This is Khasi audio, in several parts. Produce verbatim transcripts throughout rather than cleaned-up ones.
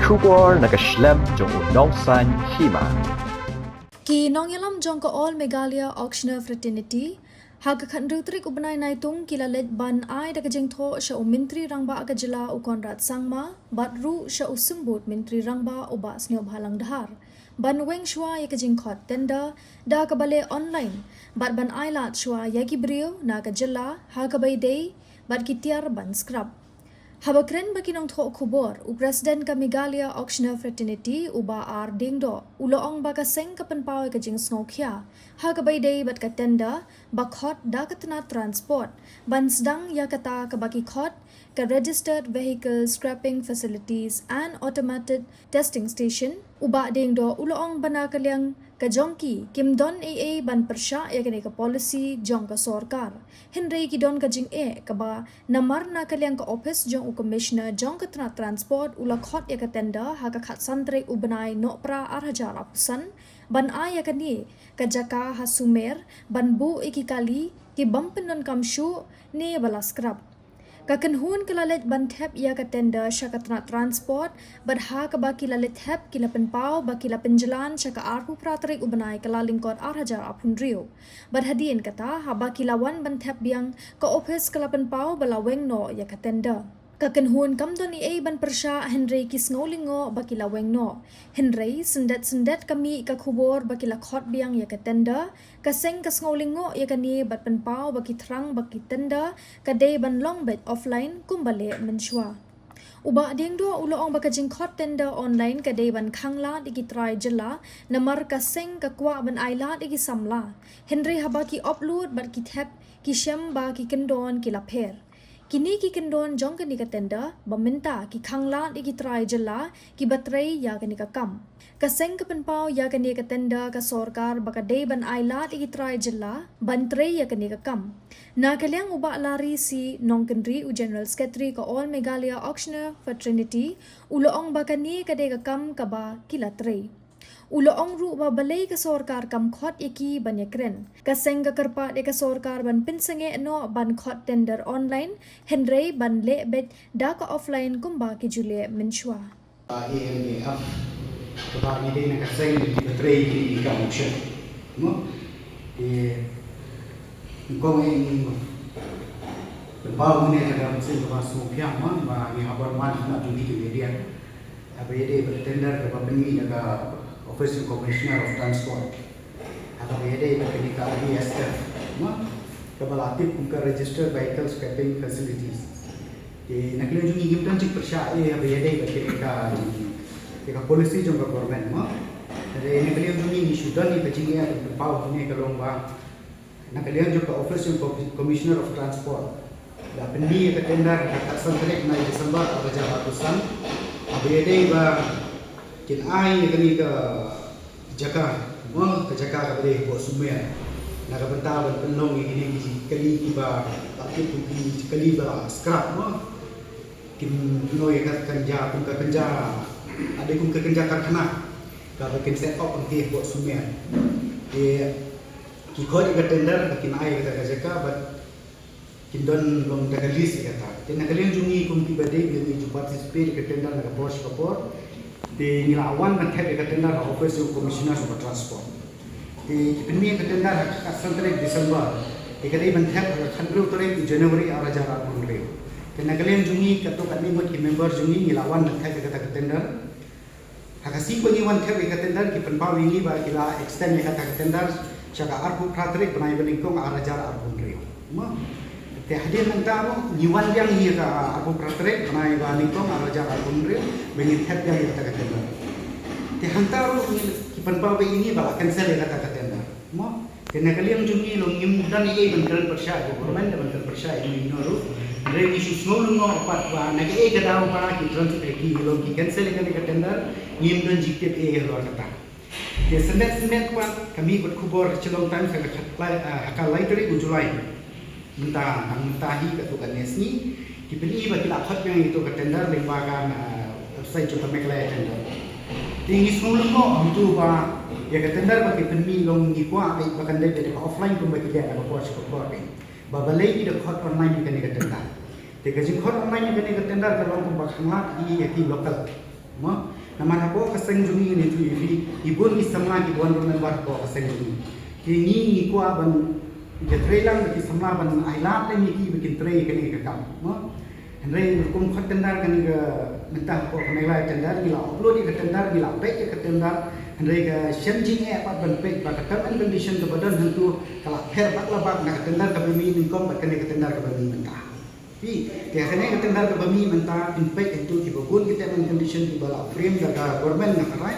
Khubor na ka shlem jong u nongsan hima. Ki nongïalam jong ka All Meghalaya Auctioneer Fraternity ha ka khathynriew tarik u bnai Naitung ki la leit ban ai da ka jingthoh sha u Myntri Rangbah ka jylla u Conrad Sangma bad ruh sha u Symbud Myntri Rangbah u Bah Sniawbhalang Dhar ban weng shuwa ïa ka jingkhot tender da kaba leh online bad ban ai lad shuwa ïa ki briew na ka jylla ha kaba ïadei bad ki tiar ban scrap. Haba kren bad ki nongthoh khubor, u President ka Meghalaya Auctioneer Fraternity u Bah R Diengdoh u la ong ba ka seng ka pynpaw ïa ka jingsngewkhia ha kaba ïadei bad ka tender ba khot da ka tnat Transport ban sdang ïa kata kaba ki khot ka Registered Vehicle Scrapping Facilities and Automated Testing Station. U Bah Diengdoh u la ong ba na ka liang ka jong ki kim don ei ei ban pyrshah ïa kane ka policy jong ka sorkar, hynrei ki don ka jingeh kaba namar na ka liang ka ophis jong u Commissioner jong ka tnat Transport u la khot ïa ka tender ha ka khatsan tarik u bnai Nohprah ar hajar arphew san ban ai ïa kane ka jaka ha Sumer ban buh ïa ki kali ki bym pyndonkam shuh ne ba la scrap. Ka kynhun ka la leit ban thep ïa ka tender sha ka tnat Transport bad ha kaba ki la leit thep ki la pynpaw ba ki la pynjlan sha ka arphew phra tarik u bnai Kyllalyngkot ar hajar arphew hynriew. Bad hadien kata, haba ki la wan ban thep biang, ka ophis ka la pynpaw ba la weng noh ïa ka tender. Ka kynhun kam don ei ei ban pyrshah, hynrei ki sngew lyngngoh ba ki la weng noh. Hynrei syndet syndet ka mih ka khubor ba ki la khot biang ïa ka tender. Ka seng ka sngew lyngngoh ïa kane bad pynpaw ba ki thrang ba ki tender ka dei ban long beit offline kumba leh mynshuwa. U Bah Diengdoh u la ong ba ka jingkhot tender online ka dei ban khanglad ïa ki trai jylla, namar ka seng ka kwah ban ai lad ïa ki samla. Hynrei haba ki upload bad ki thep, ki shem ba ki kyndon ki la pher. Kine ki kyndon jong kane ka tender ba mynta ki khanglad ïa ki trai jylla kiba trei ïa kane ka kam. Ka seng ka pynpaw ïa kane ka tender ka sorkar ba ka dei ban ai lad ïa ki trai jylla ban trei ïa kane ka kam. Na ka liang u Bah Larry C Nongkynrih, u General Secretary ka All Meghalaya Auctioneer Fraternity, u la ong ba kane ka dei ka kam kaba ki la trei. U la ong ruh ba balei ka sorkar kam khot ïa ki ban ïakren. Ka seng ka kyrpad ïa ka sorkar ban pynsangeh noh ban khot tender online, hynrei ban leh beit da ka offline kumba ki ju leh mynshuwa. A M A F, kaba ngi dei na ka seng kiba trei ïa kine ki kam auction. Mo? Te nyngkong eh ngi pynpaw mynne ka dei ka seng kaba sngewkhia mo, ba ngi hap ban wan ha khmat jong ki media. Haba ïadei bad ka tender kaba pynmih da ka Office jong Commissioner of Transport. Ha kaba ïadei bad kane ka R V S F, mo, kaba la tip kum ka Registered Vehicle Scrapping Facilities. Te na ka liang jong ngi ngim don jingpyrshah ei ei haba ïadei bad kane ka, te ka policy jong ka government, mo. Te na ka liang jong ngi ngi shu don ïa ka jingeh ban pynpaw hangne ka long ba na ka liang jong ka Office jong ka Commissioner of Transport, la pynmih ïa ka tender ha ka khatsan tarik bnai December ar hajar arphew san. Haba ïadei ba kin ai ïa kane ka jaka, mo, ka jaka kaba dei hapoh Sumer, na ka bynta ban pynlong ïa kine ki kali kiba, ba ki, ki kali ba la scrap, mo. Kin pynlong ïa ka kynja, kum ka kynja, ka dei kum ka kynja karkhana kaba kin set up hangne hapoh Sumer. Te ki khot ïa ka tender ba kin ai ïa kata ka jaka bad kin don long da ka list ïa kata. Te na ka liang jong ngi kum kiba dei ba ngi ju participate ïa ka tender na ka por sha ka por. Te ngi la wan ban thep ïa ka tender ha Office jong Commissioner of Transport. Te ki pynmih ïa ka tender ha ka khatsan tarik December. Te ka dei ban thep ha ka khathynriew tarik January ar hajar arphew hynriew. Te na ka liang jong ngi katto katne ngut ki member jong ngi ngi la wan ban thep ïa kata ka tender. Ha ka sngi ba ngi wan thep ïa ka tender ki pynpaw ïa ngi ba ki la extend ïa kata ka tender sha ka arphew phra tarik bnai ba nyngkong ar hajar arphew hynriew. Mo. Te hadien nangta ruh ngi wan biang ïa ka arphew phra tarik bnai ba nyngkong ar hajar arphew hynriew ba ngin thep biang ïa kata ka tender. Te hangta ruh ngi, ki pynpaw ba ïa ngi ba la cancel ïa kata ka tender. Mo, te na ka liang jong ngi long ngim don ei ei ban kren pyrshah ïa ka government, ban kren pyrshah ïa ngi no ruh. Hynrei ngi shu sngew lyngngoh pat ba na kaei ka daw ba ki trans, eh, ki long ki cancel ïa kane ka tender, ngim don jingtip ei ei halor kata. Te syndet syndet pat ka mih bad khubor ha Shillong Times ha ka khatlai, eh, ha ka lai tarik u July. Mynta, nang mynta hi katto katne sngi ki pyni ba ki la khot biang ïa kato ka tender lyngba ka, ah, website jong ka Meghalaya Tender. Te ngi sngew lyngngoh hangto ba ïa ka tender ba ki pynmih long ngi kwah ba kan dei da ka offline kumba ki dei na ka por sha ka por. Ba balei ki da khot online ïa kane ka tender. Te ka jingkhot online ïa kane ka tender ka long kumba khanglad ïa ki local. Mo, namar hapoh ka seng jong ngi ngi ïathuh ïa phi, i bun ki samla kiba wan ban wan hapoh ka seng jong ngi. Te ngi ngi kwah ban ïatrei lang bad ki samla ban ailad lem ïa ki ba kin trei ïa kane ka kam. Mo, hynrei rukom khot tender kane ka mynta hapoh ka Meghalaya Tender, ngi la upload ïa ka tender, ngi la peit ïa ka tender, hynrei ka shem jingeh pat ban peit ba ka term and condition kaba don hangto ka la pher bak la bak na ka tender kaba mih nyngkong bad kane ka tender kaba mih mynta. Phi, te kane ka tender kaba mih mynta phin peit hangto kiba bun ki term and condition kiba la frame da ka government na ka rai.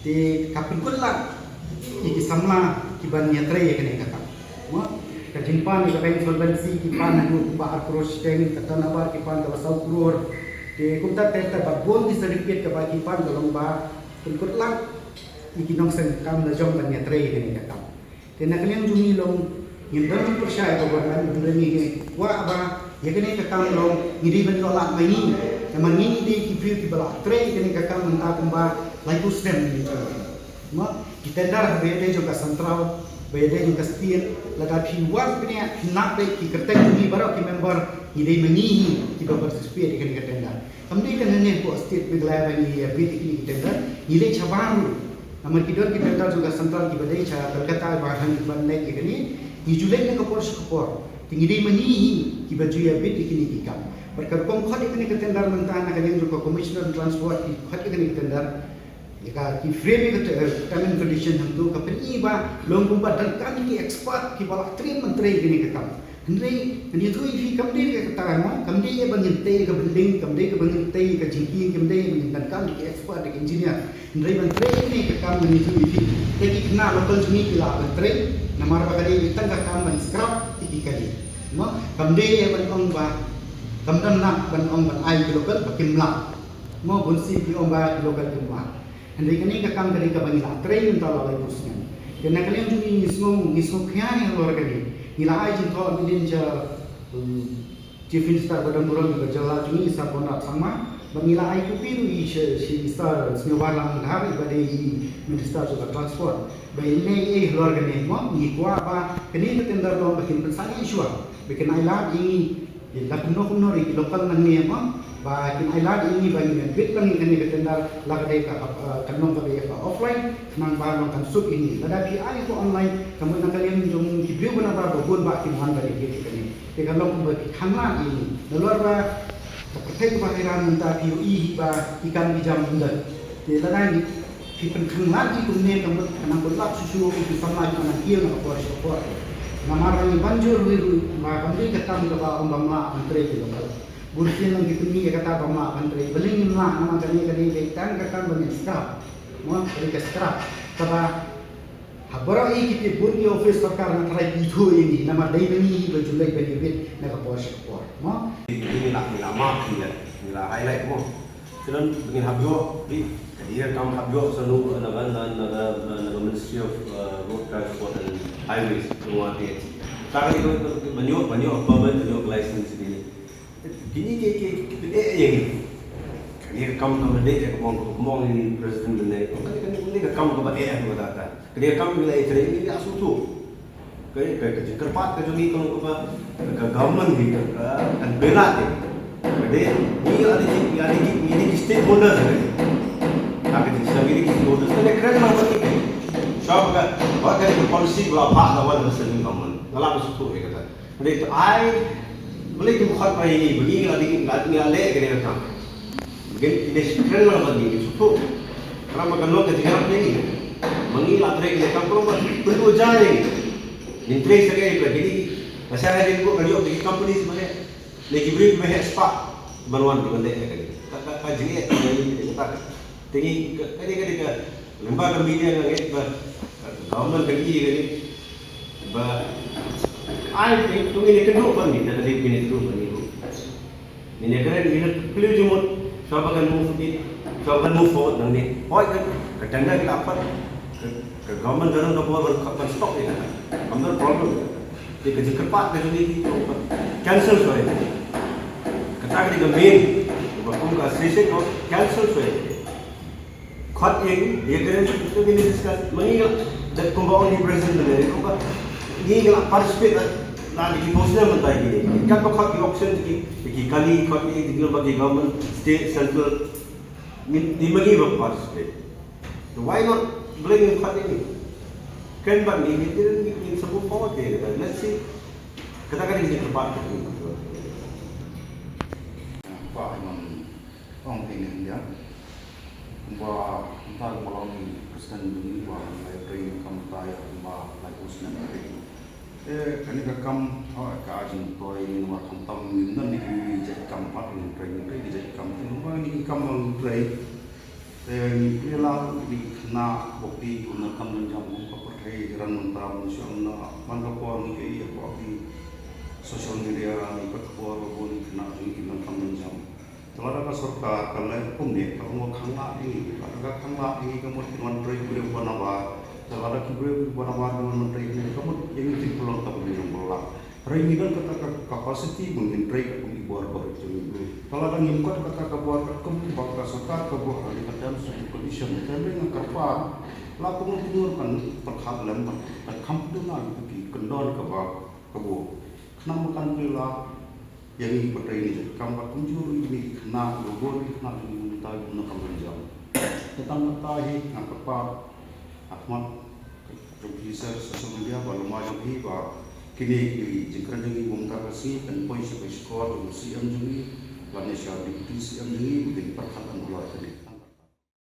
Te ka pynkut lad ïa ki samla kiban ïatrei ïa kane ka kam. Mo, ka jingpan ïa ka bank solvency ki pan haduh kumba ar klur shiteng, ka turnover ki pan kaba saw klur. Te kumta ter ter bad bun ki certificate kaba ki pan ka long ba pynkut lad ïa ki nongseng kam la jong ban ïatrei ïa kane ka kam. Te na ka liang jong ngi long ngim don pyrshah ïa ka government, hynrei ngi kwah ba ïa kane ka kam long ngi dei ban ïoh lad ma ngi. Namar ngi ngi dei ki briew kiba la trei ïa kane ka kam mynta kumba laiphew snem ngi trei. Mo, ki tender ba ïadei jong ka central, ba ïadei jong ka state, lada phi wan phi ïa phi nap beit ki kyrteng jong ngi baroh ki member, ngi dei ma ngi hi kiba participate ïa kane ka tender. Kam dei ka nane hapoh state Meghalaya ba ngi ïa bid ïa kine ki tender, ngi leit shabar ruh. Namar ki don ki tender jong ka central kiba dei sha Kolkata ba hynrei ban leit ïa kane, ngi ju leit na ka por sha ka por. Te ngi dei ma ngi hi kiba ju ïa bid ïa kine ki kam. Bad ka rukom khot ïa kane ka tender mynta na ka liang jong ka Commissioner of Transport ki khot ïa kane ka tender. Ïa ka ki frame ïa ka te-, eh, term and condition hangto ka pyni ba long kumba donkam ki expert kiba la train ban trei ïa kane ka kam. Hynrei ngan ïathuh ïa phi kam dei ka kata mo, kam dei ïa ba ngin tei ka building, kam dei ka ba ngin tei ka jingkieng, kam dei ïa ba ngin donkam ki expert, ki engineer. Hynrei ban trei ïa kane ka kam ngan ïathuh ïa phi. Te ki khynnah local jong ngi ki lah ban trei, namar ba ka dei tang ka kam ban scrap ïa ki kali. Mo, kam dei ïa ban ong ba kam don lah ban ong ban ai ki local ba kim lah. Mo, bun sien ki ong ba ki local kim lah. Hynrei kane ka kam ka dei kaba ngi la trei mynta la laiphew snem. Te na ka liang jong ngi ngi sngew, ngi sngew khia ïa halor kane. Ngi la ai jingthoh mynnin sha, um, Chief Minister ba don burom jong ka jylla jong ngi, Sir Conrad Sangma, bad ngi la ai copy ruh ïa sha, sha i Sir Sniawbhalang Dhar, iba dei i Minister jong ka Transport, ba in leh ei halor kane. Mo, ngi kwah ba kane ka tender long ba kin pynsangeh shuwa, ba kin ailad ïa ngi, ïa la kumno kumno ruh ïa ki local nangne mo, ba kin ailad ïa ngi ba ngin bid lang ïa kane ka tender, la ka dei ka, uh, kan long kaba ïa ka offline, khnang ba long kan suk ïa ngi. Lada phi ai ka online, ka mut na ka liang jong ki briew ba na ba ba bun ba kin wan ban ïa bid ïa kane. Te ka long kumba phi khanglad ïa ngi. Nalor ba ka pyrthei kaba hairan mynta phi ïohi hi ba ki kam ki jam ym don. Te lada ngi phi pynkhanglad ïa kumne ka mut ka nang pyllap shuh shuh ïa ki samla kiba nang kiew na ka por sha ka por. Namar ba ngi ban jur ruh ruh ba kam dei ka kam kaba ym bym lah ban trei ki local. Bun sien long ki pynmih ïa kata bym lah ban trei. Balei ngim lah? Namar kane ka dei tang ka kam ba ngin scrap. Mo, ka dei ka scrap. Kaba ha baroh i kiti bun ki office sorkar nga tharai ki ithuh ïa ngi, namar dei ma ngi hi ba ju leit ban ïa bid na ka por sha ka por. Mo? Ngi la, ngi la mark, ngi la, ngi la highlight mo. Te don ba ngin hap ïoh, dei, ka dei ka kam hap ïoh sa na, na, na, na, na, na ka Ministry of, uh, Road Transport and Highways, ka dei ka, ban ïoh, ban ïoh permit, ban ïoh license kine. Kine ki, ki, ki, ki, eh, eh, kane ka kam, kam dei ka mong, ka mong ni president ne. Kane, kane, kane ka kam kaba eh, kaba data. Kane ka kam ngi la ïatrei, ngi la sngewthuh. Ka, ka, ka jingkyrpad ka jong ngi ka long kaba ka government ngi ka, ka, kan bela te. Ka dei, ngi la dei, ngi la dei, ngi dei stakeholders ka dei. Ka, ka dei, ngi dei stakeholders ka dei kren lang bad ngi. Shuwa ba ka, ba ka dei policy ba la phah da wan da central government. Nga la sngewthuh ïa kata. Balei to ai, balei to khot ba ïa ngi, ba ngi la dei, ngi la, ngi la leh kane ka kam. Ngi, ngi dei kren lang bad ngi, ngi sngewthuh. Khnang ba kan long ka jingïarap ïa ngi. Ba ngi la trei kane ka kam, khnang ba pynduh ja ïa ngi. Ngin trei sa kaei ba kine ki, lashai ha ri ngi ka ïoh ki company ba heh. Ne ki briew ba heh spah ban wan ki ban leh ïa kane. Ka, ka, ka jingeh ka jingeh ka. Te ngi ka, ka dei, ka dei ka, lyngba ka media nga ngeit ba, ka government ka dei ka dei ba ai te to ngin ïakynduh ban ngi, ka dei ngin ïakynduh ban ngi. Ngin ïakren, ngin ïakren jingmut, shuwa ba kan move ahead, shuwa ba kan move forward nangne. Hooid ka, ka tender ki la pat, ka, ka government ka don ka power ban, ban stop ïa kata. Kam don problem. Te ka jingkyrpad ka jong ngi ki cancel shuwa ïa kata. Kata ka dei ka main, ba kum ka association ko cancel shuwa ïa kata. Khot ïa ngi, ïa kren shuh shuh ngi discuss. Ma ngi nga, da kumba ong i president ne, kumba ngi nga la participate la, la da ki bosna mynta ïa kine. Katba khot ki auction ki, ki kali khot ïa ki, ki government, state, central. Ngin, ngin ma ngi ba participate. So why not blame him kat ini? Kan ban ni ngin, ngin, ngin sa move forward ke kata. Let's see. Kata ka dei ka part ka dei. Ba ai man ong te ne ya. Ba ta ba long ni president ni ba ai train kam ta ya ba lai president. Eh, kane ka kam, oh, ka jingtoi ni namar khamtam ni nan ni ki jait kam pat ni trei ni trei ki jait kam ni namar ni ki kam bang trei. Eh, ni pli la ni kena bokti guna kam dan jam gum ka pyrthei ran mynta mun siang na man ka por ni ki ya bokti social media ni ka khubor ba bun kena jing ki man kam dan jam. Te lada ka sorkar ka leh kumne ka ong khang la ïa ngi, lada ka khang la ïa ngi ka mut ki wan trei ki briew ba nabar. Te lada ki briew ba nabar ki wan trei ki ka mut ïa ngi kin pynlong ta ba ngi ong ba la. Hynrei ngi don kata ka capacity ba ngin trei ka kum i bor bor jong ngi. Te lada ngim kot kata ka bor ka kum ba ka sorkar ka bor ha ka terms and condition. Te hynrei nga kyrpad la kumno kumno kan pyrkhat lem kan kham pyndonkam ki kyndon kaba kaba khnang ba kan pynlong la ïa ngi ba trei ni jait kam ba kumjuh ruh ïa ngi ki khynnah, ba bun ki khynnah jong ngi mynta ki na kam rijam. Te tang kata hi nga kyrpad ha khmat jong phi sha social media ba lama jong phi ba kine ki jingkren jong ngi mynta ka sngi kan poi sha ka shkor jong u C M jong ngi lane sha Deputy C M jong ngi ba kin pyrkhat ban buh ïa kane.